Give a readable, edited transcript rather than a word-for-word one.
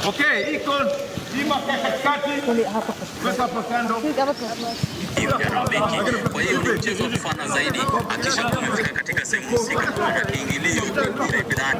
Okay, iko ima katikati. Weka hapo kando. Vijana. Kwa hiyo ni mchezo wa kufana zaidi, akisha kumefika katika sehemu husika na kiingilio bila bidhaa.